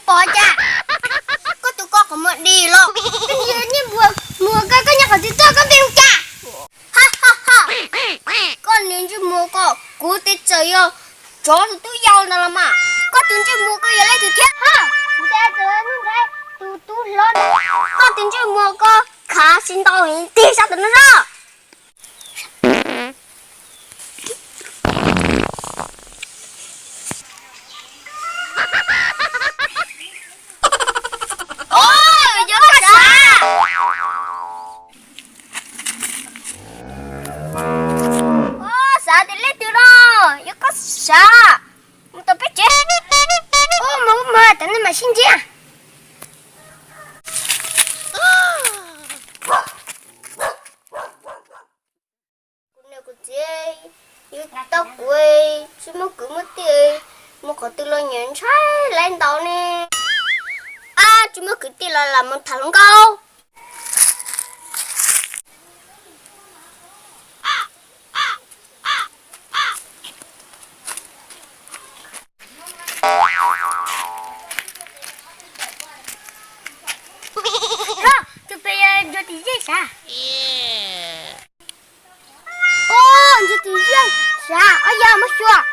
Pom cas? Koj tus koj qhov muag dig los? Koj niag ntsej muag, muag koj, koj nyob qhov twg tuaj, koj npe hu cas? Ha ha ha. Koj niag ntsej muag koj, kuv twb txawm yog tsov tus tub yau ntawd los mas. Koj tus ntsej muag koj yog leej twg thiab? Ha, kuv twb txawm yog tus tub hlob ntawd. Koj tus ntsej muag koj khav tsis ntau heev, tig sab tom no zog. Ua, yog koj sav. Ua, xav tias leej twg no, yog koj sav. Mus tom peb tsev. Ua, mus mus, tam no mam sib ntsib. Kuv niam kuv txiv, yus tau kuv tsis muaj kwv muaj tij, mus qhov twg los nyiam ntshai laiv ntaus ne. Ab, tsis muaj kwv tij los lam mus tham hluas nkauj. Tus pem yog Ntsuag Tim Zej sav. Ua, Ntsuag Tim Zej sav, ob yog muab xyuas.